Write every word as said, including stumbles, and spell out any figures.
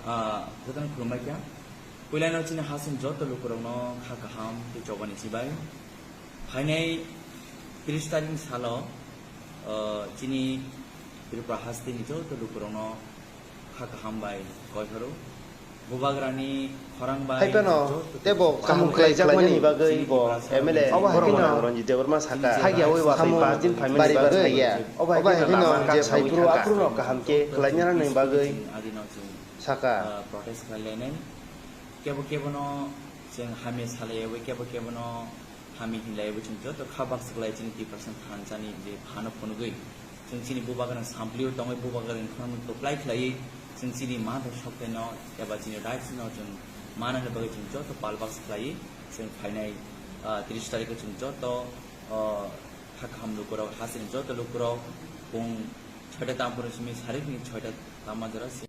Ah, jotono khulumbai kha. Puilano chini hasing joto lukurokno kha kaham tei chobani chibai. Phainai tris tarikni salo, ah, chini Tripura hasteni joto lukurokno kha kaham bai koithoro. Bubagrani khorang bai Hai phano joto tebo kaham khlaijakmani bagwi chini bo Tiprasa M L A Obo hai borok phano gwnang Ranjit Debbarma saka. Sagi awi wasai samung paanch din phaimani bari bagwi. Obo hai phano je phai phuru aphuru no kaham khe khlainani bagwi. Adino chwng saka. Ah, protest khlai lainai. Kebo kebono chwng hamya salaiyawi, kebo kebono hamya hinlaiyawi chwng joto kha baksa khlai chini Tiprasa thansa ni je phano phunugwi. Chwng chini bubagrang samplio tongwi bubagrang khorang kwplai khlaiwi chwng chini ma rok sokthai no eba chini rights no chwng manani bagwi chwng joto pal baksa khlaiwi chwng phainai, ah, tris tarikh o chwng joto, ah, kha kaham lukurok, hasini joto lukurok pung soita tamponi simi sarikni soita tamma jora